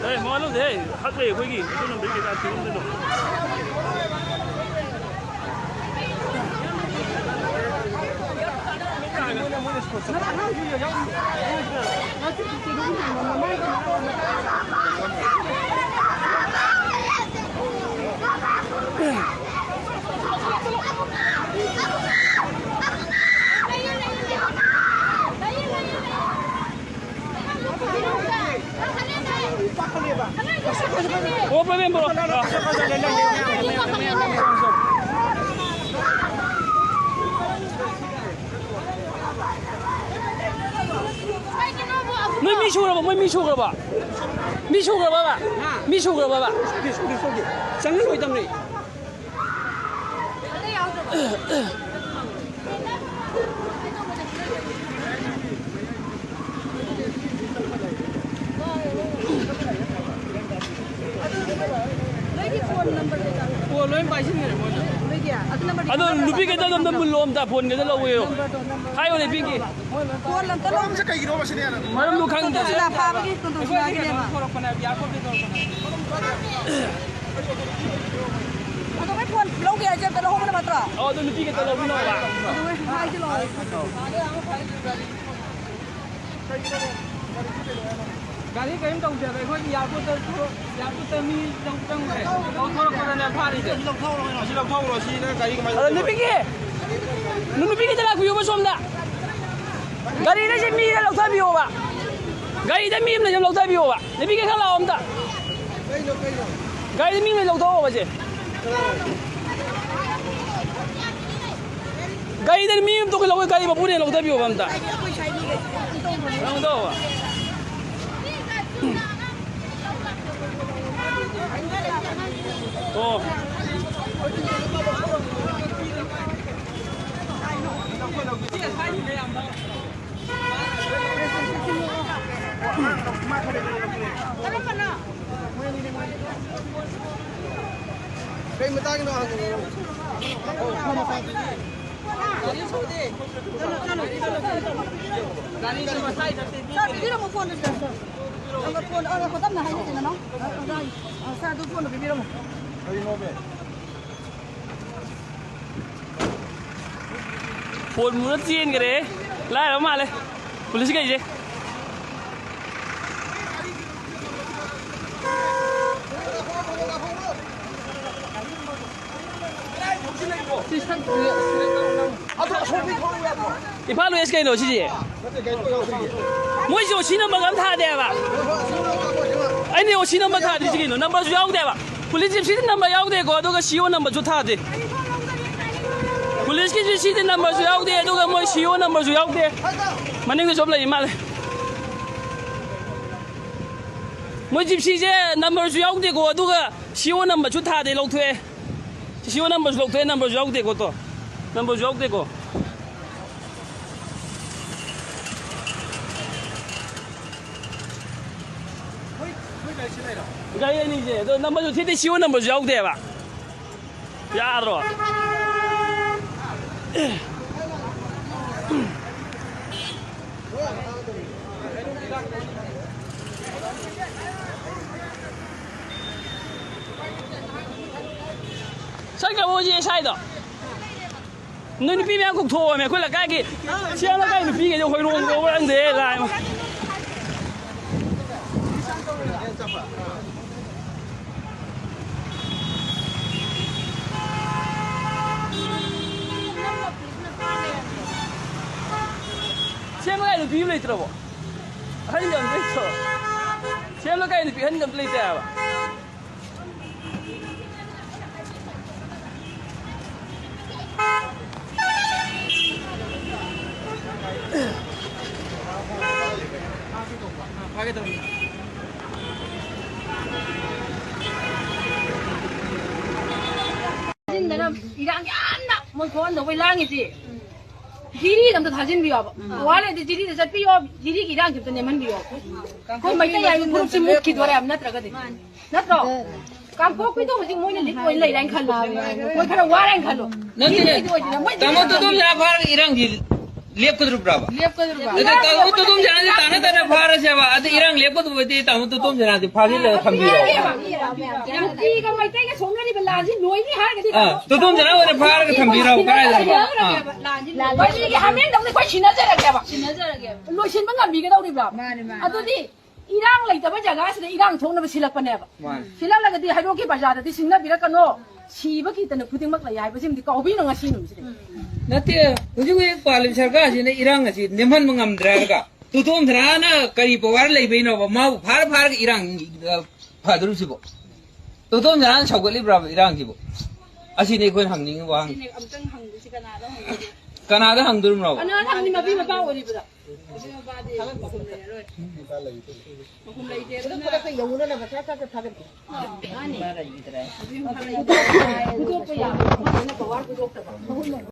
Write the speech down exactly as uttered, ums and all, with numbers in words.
ꯑꯦ, ꯃꯋꯥ ꯂꯧꯗꯦꯍꯦ꯫ ꯍꯛ ꯂꯩ ꯑꯩꯈꯣꯏꯒꯤ꯫ ꯑꯗꯨ ꯅꯝꯕꯔ ꯀꯩꯀꯥ ꯊꯤꯕꯝꯗꯅꯣ꯫ ꯑꯣ, ꯄ꯭ꯔꯕꯤꯟ ꯕ꯭ꯔꯣ꯫ ꯅꯣꯏ ꯃꯤ ꯁꯨꯔꯕ? ꯃꯣꯏ ꯃꯤ ꯁꯨꯔꯕ? ꯃꯤ ꯁꯨꯔꯕꯕ? ꯃꯤ ꯁꯨꯔꯕꯕ? ꯁꯨꯗꯦ, ꯁꯨꯗꯦ, ꯁꯨꯗꯦ꯫ ꯆꯪꯉꯔꯣꯏꯗꯕꯅꯤ꯫ ꯅꯣꯏꯒꯤ ꯐꯣꯟ ꯅꯝꯕꯔ ꯀꯩꯀꯥ? ꯐꯣꯟ ꯂꯣꯏ ꯄꯥꯏꯁꯤꯟꯈ꯭ꯔꯦ ꯃꯣꯏꯅ꯫ ꯅꯣꯏꯒꯤ ꯑꯗꯨ ꯅꯝꯕꯔꯗꯤ ꯑꯗꯣ ꯈꯪꯅꯕ꯭ꯔꯣ? ꯅꯨꯄꯤ ꯈꯛꯇ ꯑꯝꯇ ꯃꯨꯜꯂꯣ, ꯑꯝꯇ ꯐꯣꯟ ꯈꯛꯇ ꯂꯧꯕꯤꯌꯣ꯫ ꯅꯝꯕꯔꯗꯣ, ꯅꯝꯕꯔꯗꯣ꯫ ꯍꯥꯏꯌꯣꯅꯦ, ꯄꯤꯒꯦ꯫ ꯐꯣꯟ ꯑꯝꯇ ꯂꯧ-, ꯃꯔꯝꯁꯦ ꯀꯩꯒꯤꯅꯣꯕ ꯁꯤꯅ? ꯃꯔꯝꯗꯣ ꯈꯪꯗꯦ꯫ ꯀꯣꯟꯇꯣꯁꯤꯂꯥ ꯐꯥꯕꯒꯤ, ꯀꯣꯟꯇꯣꯁꯤꯂꯥꯒꯤꯅꯦꯕ꯫ ꯑꯗꯣ ꯃꯣꯏ ꯐꯣꯟ ꯂꯧꯒꯦ ꯍꯥꯏꯁꯦ ꯑꯝꯇ ꯂꯧꯍꯧꯕꯅ ꯐꯠꯇ꯭ꯔꯣ? ꯑꯣ, ꯑꯗꯨ ꯅꯨꯄꯤ ꯈꯛꯇ ꯂꯧꯕꯤꯅꯣꯕ꯫ ꯑꯗꯨ ꯃꯣꯏ ꯍꯥꯏꯁꯦ ꯂꯧꯍꯧ-, ꯒꯥꯔꯤ ꯀꯔꯤꯝ ꯇꯧꯗꯦꯕ, ꯑꯩꯈꯣꯏꯒꯤ ꯏꯌꯥꯔꯄꯣꯔꯠꯇꯁꯨ, ꯏꯌꯥꯔꯄꯣꯔꯠꯇ ꯃꯤ ꯂꯧ ꯆꯪꯉꯨꯔꯦ, ꯂꯧꯊꯣꯔꯛꯄꯗꯅꯦ ꯐꯥꯔꯤꯁꯦ꯫ ꯑꯁꯤ ꯂꯧꯊꯣꯛꯎꯔꯣ ꯀꯩꯅꯣ꯫ ꯑꯁꯤ ꯂꯧꯊꯣꯛꯎꯔꯣ, ꯁꯤ ꯅꯪ ꯒꯥꯔꯤ ꯀꯃꯥꯏꯅ ꯑꯗꯣ ꯇꯧꯗꯣꯏꯕ? ꯅꯨꯄꯤꯒꯤ, ꯅꯨꯄꯤꯒꯤꯗ ꯂꯥꯛꯄꯤꯌꯣꯕ ꯁꯣꯝꯗ꯫ ꯒꯥꯔꯤꯗ ꯁꯤ ꯃꯤꯗ ꯂꯧꯊꯕꯤꯌꯣꯕ꯫ ꯒꯥꯔꯤꯗ ꯃꯤ ꯑꯃ ꯂꯩ, ꯂꯧꯊꯕꯤꯌꯣꯕ꯫ ꯅꯨꯄꯤꯒꯤ ꯈꯔ ꯂꯥꯛꯑꯣ ꯑꯝꯇ꯫ ꯀꯩꯅꯣ, ꯀꯩꯅꯣ? ꯒꯥꯔꯤꯗ ꯃꯤ ꯑꯃ ꯂꯩ, ꯂꯧꯊꯣꯛꯑꯣꯕ ꯁꯦ꯫ ꯒꯥꯔꯤꯗ ꯃꯤ ꯑꯃ ꯇꯣꯡꯈꯠꯂꯛꯑꯣ, ꯒꯥꯔꯤ ꯃꯄꯨꯅ ꯂꯧꯊꯕꯤꯌꯣꯕ ꯑꯝꯇ꯫ ꯅꯪ ꯇꯧꯕ꯫ ꯑꯣ꯫ ꯀꯩ ꯃꯇꯥꯡꯒꯤꯅꯣ ꯍꯪꯉꯣ꯫ ꯒꯥꯔꯤ ꯊꯧꯗꯦ꯫ ꯒꯥꯔꯤꯁꯨ ꯃꯁꯥꯏ ꯅꯠꯇꯦ, ꯃꯤ ꯆꯥꯛ ꯄꯤꯕꯤꯔꯝꯃꯣ ꯐꯣꯟꯗꯨ ꯁꯤꯗ꯫ ꯐꯣꯟ, ꯑ, ꯉꯥꯏꯈꯣ, ꯇꯞꯅ ꯍꯥꯏꯅꯁꯦ, ꯅꯅꯥꯎ꯫ ꯑ, ꯑ, ꯑ, ꯁꯥꯔ, ꯑꯗꯨ ꯐꯣꯟꯗꯣ ꯄꯤꯕꯤꯔꯝꯃꯣ꯫ ꯀꯩꯅꯣꯃꯦ? ꯐꯣꯟ ꯃꯨꯔ ꯆꯦꯟꯈ꯭ꯔꯦ꯫ ꯂꯥꯏꯔꯕ ꯃꯥꯜꯂꯦ ꯄꯨꯂꯤꯁ ꯀꯩꯁꯦ꯫ ꯏꯝꯐꯥꯜ ꯋꯦꯁ ꯀꯩꯅꯣ ꯁꯤꯁꯦ? ꯃꯣꯏꯁꯦ ꯑꯣꯁꯤ ꯅꯝꯕꯔꯒ ꯑꯝ ꯊꯥꯗꯦꯕ꯫ ꯑꯩꯅ ꯑꯣꯁꯤ ꯅꯝꯕꯔ ꯊꯥꯗ꯭ꯔꯤꯁꯤ ꯀꯩꯅꯣ? ꯅꯝꯕꯔꯁꯨ ꯌꯥꯎꯗꯦꯕ꯫ ꯄꯨꯂꯤꯁ ꯖꯤꯞꯁꯤꯗꯤ ꯅꯝꯕꯔ ꯌꯥꯎꯗꯦꯀꯣ, ꯑꯗꯨꯒ ꯁꯤ ꯑꯣ ꯅꯝꯕꯔꯁꯨ ꯊꯥꯗꯦ꯫ ꯄꯨꯂꯤꯁꯀꯤꯁꯨ ꯁꯤꯗꯤ ꯅꯝꯕꯔꯁꯨ ꯌꯥꯎꯗꯦ, ꯑꯗꯨꯒ ꯃꯣꯏ ꯁꯤ ꯑꯣ ꯅꯝꯕꯔꯁꯨ ꯌꯥꯎꯗꯦ꯫ ꯃꯅꯤꯡꯗꯁꯨ ꯑꯃ ꯂꯩ ꯃꯥꯜꯂꯦ꯫ ꯃꯣꯏ ꯖꯤꯞꯁꯤꯁꯦ ꯅꯝꯕꯔꯁꯨ ꯌꯥꯎꯗꯦꯀꯣ, ꯑꯗꯨꯒ ꯁꯤ ꯑꯣ ꯅꯝꯕꯔꯁꯨ ꯊꯥꯗꯦ, ꯂꯧꯊꯣꯛꯑꯦ꯫ ꯁꯤ ꯑꯣ ꯅꯝꯕꯔꯁꯨ ꯂꯧꯊꯣꯛꯑꯦ, ꯅꯝꯕꯔꯁꯨ ꯌꯥꯎꯗꯦꯀꯣ, ꯇꯣ꯫ ꯅꯝꯕꯔꯁꯨ ꯌꯥꯎꯗꯦꯀꯣ꯫ ꯒꯥꯔꯤ ꯑꯅꯤꯁꯦ, ꯑꯗꯣ ꯅꯝꯕꯔꯁꯨ ꯊꯤꯗꯦ, ꯁꯤ ꯑꯣ ꯅꯝꯕꯔꯁꯨ ꯌꯥꯎꯗꯦꯕ꯫ ꯌꯥꯗ꯭ꯔꯣ? ꯆꯠꯈ꯭ꯔꯕꯣ ꯍꯧꯖꯤꯛ ꯑꯦꯁ ꯑꯥꯏꯗꯣ? ꯅꯣꯏ ꯅꯨꯄꯤ ꯃꯌꯥꯝ ꯀꯧꯊꯣꯛꯑꯣꯃꯦ, ꯑꯩꯈꯣꯏ ꯂꯩꯀꯥꯏꯒꯤ꯫ ꯁꯤ ꯂꯩꯀꯥꯏ ꯅꯨꯄꯤꯈꯩꯗꯣ ꯍꯣꯏꯔꯣꯡ ꯀꯧꯕ꯭ꯔꯥ ꯈꯪꯗꯦ, ꯂꯥꯏ꯫ ꯁꯦꯝ ꯂꯩꯀꯥꯏ ꯅꯨꯄꯤ ꯑꯃ ꯂꯩꯇ꯭ꯔꯕꯣ? ꯑꯍꯟꯒ ꯑꯝꯇ ꯂꯩꯇ꯭ꯔꯣ? ꯁꯦꯝ ꯂꯩꯀꯥꯏ ꯅꯨꯄꯤ ꯑꯍꯟꯒ ꯑꯝꯇ ꯂꯩꯇꯦ ꯍꯥꯏꯕ꯫ ꯊꯥꯖꯤꯟꯗꯅ ꯏꯔꯥꯡ ꯌꯥꯝꯅ ꯃꯣꯏ ꯊꯣꯛꯍꯟꯗꯧꯕꯩ ꯂꯥꯡꯉꯤꯁꯤ꯫ ꯖꯤꯔꯤꯗ ꯑꯝꯇ ꯊꯥꯖꯤꯟꯕꯤꯌꯣꯕ꯫ ꯋꯥ ꯂꯩꯔꯗꯤ ꯖꯤꯔꯤꯗ ꯆꯠꯄꯤꯌꯣ, ꯖꯤꯔꯤꯒꯤ ꯏꯔꯥꯡꯁꯤ ꯑꯝꯇ ꯅꯦꯝꯍꯟꯕꯤꯌꯣ꯫ ꯑꯩꯈꯣꯏ ꯃꯩꯇꯩ ꯍꯥꯏꯕ ꯒ꯭ꯔꯨꯞꯁꯤ ꯃꯨꯠꯈꯤꯗꯣꯔꯦ ꯍꯥꯏꯕ ꯅꯠꯇ꯭ꯔꯒꯗꯤ꯫ ꯅꯠꯇ꯭ꯔꯣ? ꯀꯥꯡꯄꯣꯛꯄꯤꯗꯣ ꯍꯧꯖꯤꯛ ꯃꯣꯏꯅ ꯂꯤꯠ ꯑꯣꯏꯅ ꯂꯩꯔꯦ ꯍꯥꯏꯅ ꯈꯜꯂꯣ꯫ ꯃꯣꯏ ꯈꯔ ꯋꯥꯔꯦ ꯍꯥꯏꯅ ꯈꯜꯂꯣ꯫ ꯅꯠꯇꯦꯅꯦ꯫ ꯖꯤꯔꯤꯒꯤꯗꯤ ꯑꯣꯏꯗꯅ ꯃꯣꯏ ꯇꯥꯃꯣ ꯇꯣꯟꯗꯣꯝ ꯂꯥꯛꯄ ꯍꯥꯏꯔꯒ ꯏꯔꯥꯡꯗꯤ ꯂꯦꯞꯀꯗꯧꯔꯤꯕ꯭ꯔꯥꯕ? ꯂꯦꯞꯀꯗꯧꯔꯤꯕ꯫ ꯑꯗ ꯇꯥꯃꯣ ꯇꯣꯇꯣꯝ ꯁꯅꯥꯁꯦ ꯇꯥꯟꯅ ꯇꯥꯟꯅ ꯐꯥꯔꯁꯦꯕ꯫ ꯑꯗ ꯏꯔꯥꯡ ꯂꯦꯞꯀꯗꯧꯕ ꯑꯣꯏꯗꯤ ꯇꯥꯃꯣ ꯇꯣꯇꯣꯝ ꯁꯅꯥꯁꯦ ꯐꯥꯖꯤꯜꯂꯒ ꯊꯝꯕꯤꯔꯣ꯫ ꯀꯨꯀꯤꯒ ꯃꯩꯇꯩꯒ ꯁꯣꯛꯅꯔꯤꯕ ꯂꯥꯟꯁꯤ ꯂꯣꯏꯅꯤ ꯍꯥꯏꯔꯒꯗꯤ ꯑꯥ, ꯇꯣꯇꯣꯝ ꯁꯅꯥ ꯑꯣꯏꯅ ꯐꯥꯔꯒ ꯊꯝꯕꯤꯔꯣ꯫ ꯀꯗꯥꯏꯗꯅꯣ? ꯑꯥ꯫ ꯂꯥꯟꯁꯤ ꯂꯣꯏꯅꯤꯒꯤ ꯍꯥꯃꯦꯡꯗꯧꯅ ꯑꯩꯈꯣꯏ ꯁꯤꯟꯅꯖꯔꯒꯦꯕ꯫ ꯁꯤꯟꯅꯖꯔꯒꯦꯕ꯫ ꯂꯣꯏꯁꯤꯟꯕ ꯉꯝꯕꯤꯒꯗꯧꯔꯤꯕ꯭ꯔꯥ? ꯃꯥꯅꯦ, ꯃꯥꯅꯦ꯫ ꯑꯗꯨꯗꯤ ꯏꯔꯥꯡ ꯂꯩꯇꯕ ꯖꯒꯥꯁꯤꯗ ꯏꯔꯥꯡ ꯊꯣꯛꯅꯕ ꯁꯤꯜꯂꯛꯄꯅꯦꯕ꯫ ꯃꯥꯅꯦ꯫ ꯁꯤꯜꯂꯛꯂꯒꯗꯤ ꯍꯩꯔꯣꯛꯀꯤ ꯕꯖꯥꯔꯗꯗꯤ ꯁꯤꯡꯅꯕꯤꯔꯛꯀꯅꯣ, ꯁꯤꯕ ꯀꯤꯇꯅ ꯈꯨꯗꯤꯡꯃꯛ ꯂꯩ ꯍꯥꯏꯕꯁꯤꯃꯗꯤ ꯀꯥꯎꯕꯤꯅꯨ ꯉꯁꯤ ꯅꯨꯃꯤꯠꯁꯤꯗ꯫ ꯅꯠꯇꯦ, ꯍꯧꯖꯤꯛ ꯍꯧꯖꯤꯛ ꯄꯥꯜꯂꯤꯕ ꯁꯔꯀꯥꯔꯁꯤꯅ ꯏꯔꯥꯡ ꯑꯁꯤ ꯅꯦꯝꯍꯟꯕ ꯉꯝꯗ꯭ꯔꯦ ꯍꯥꯏꯔꯒ ꯇꯣꯇꯣꯝ ꯁꯅꯥꯅ ꯀꯔꯤ ꯄꯋꯥꯔ ꯂꯩꯕꯩꯅꯣꯕ ꯃꯥꯕꯨ ꯐꯥꯔ ꯐꯥꯔꯒ ꯏꯔꯥꯡ, ꯑ, ꯐꯗꯧꯔꯤꯁꯤꯕꯣ? ꯇꯣꯇꯣꯝ ꯁꯅꯥꯅ ꯁꯧꯒꯠꯂꯤꯕ꯭ꯔꯥꯕ ꯏꯔꯥꯡꯁꯤꯕꯨ? ꯑꯁꯤꯅꯤ ꯑꯩꯈꯣꯏꯅ ꯍꯪꯅꯤꯡꯉꯤ ꯋꯥꯍꯪ꯫ ꯁꯤꯅꯦ ꯑꯝꯇꯪ ꯍꯪꯗꯣꯏꯁꯤ ꯀꯅꯥꯗ ꯍꯪꯗꯣꯏꯅꯣ? ꯀꯅꯥꯗ ꯍꯪꯗꯣꯏꯅꯣ? ꯀꯅꯥꯗ ꯍꯪꯅꯤ? ꯃꯄꯤ ꯃꯄꯥ ꯑꯣꯏꯔꯤꯕꯗ꯫ ꯃꯄꯤ ꯃꯄꯥꯗꯤ ꯃꯈꯨꯝ ꯂꯩꯔꯔꯣꯏ꯫ ꯃꯈꯨꯝ ꯂꯩꯇꯦ꯫ ꯑꯗꯨꯅ ꯈꯨꯗꯛꯇ ꯌꯧꯅꯅꯕ ꯁꯠ ꯁꯠ ꯁꯠ ꯊꯥꯒꯠꯀꯦ꯫ ꯃꯥꯅꯤ꯫ ꯍꯨꯟꯗꯣꯛꯄ ꯌꯥꯕ ꯃꯐꯝꯗꯅ ꯄꯋꯥꯔ ꯄꯨꯊꯣꯛꯇꯕ꯫